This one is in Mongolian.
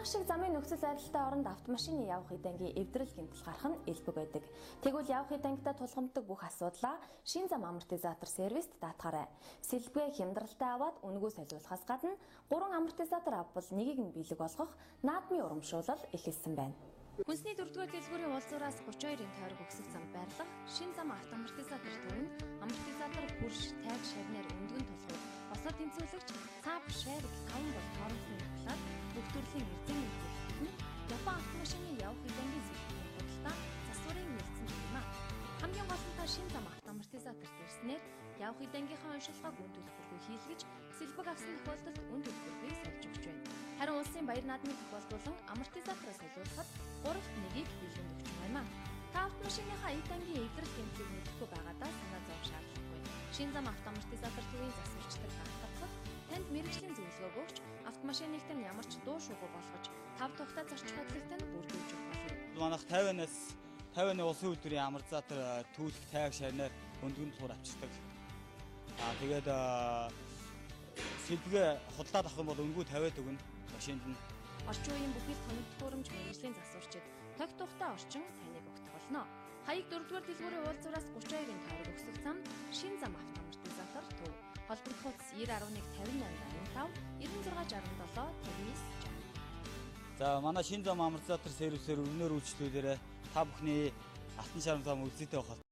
Манайх шиг замын нөхцөл байдалтай оронд автомашины явах эдангийн эвдрэл гэмтэл гарах нь элбэг байдаг. Тэгвэл явах эдангидаа тулгамддаг бүх асуудлаа шин зам амортизатор сервист даатгаарай. Сэлбэгээ хямдралтай аваад үнэгүй солиулахаас гадна 3 амортизатор авбал нэгийг нь бэлэг олгох наадмын урамшуулал эхэлсэн байна. Хүнсний 4-р дэлгүүрийн уулзуураас 32-ын тойрог өксөх зам байрлах шин зам автоамортизатор төв нь амортизатор хөрш, тайг шарнаар өндгөн тулгуур, босоо тэнцвүүлэгч, цаав, шарик, таван бол торомсон нөхлаад бүх төрлийн эрзэн нөхцөлт нь Япон автомашины явах эдангийн сэлбэгийн худалдаа засварын нээлтсэн юм а. Хамгийн гол нь та шин зам автоамортизаторт ирснээр явах эдангийнхаа уншилгааг үн төлбөргүй хийлгэж сэлбэг авсан тохиолдолд үн төлбөргүй сольж өгч байна. Харин улсын баяр наадмын тохиолдуулан амортизатороо солиулахад 3-т 1-ийг бэлэн өгч байгаа юм а. Та автомашиныхаа эдангийн эвдрэл гэмтлийг мэдэхгүй байгаадаа санаа зовох шаардлагагүй. Шин зам автоамортизатор төвийн засварчдаг даатгахад танд мэргэжлийн зөвлөгөөг өгч автомашиныг тань ямар ч дуу шуугуу болгож тав тухтай зорчих байдлыг тань бүрдүүлж өгөх болно. Манайх 50-аас 50-ны улсын үйлдвэрийн амортизатор түүх тайг шарнаар өндгөн тулгуур авчирдаг. Аа тэгээд сэлбэгээ худалдаад авах юм бол үнэгүй 50-аад өгнө машинд нь. Орчин үеийн бүхэл тоног төхөөрөмж мэргэжлийн засварчид тогт тухтай орчин таныг өгөх болно. Хаяг 4-р дэлгүүрийн уулзуураас 32-ын тойрог өксөх замд шин зам автоамортизатор төв. Холбогдох хуудас 90.1 58 85 96 67 59 60. За манай шин зам амортизатор сервисээр өрнөөр үйлчлүүлээрээ та бүхний алтан шарам зам үзээтэй байх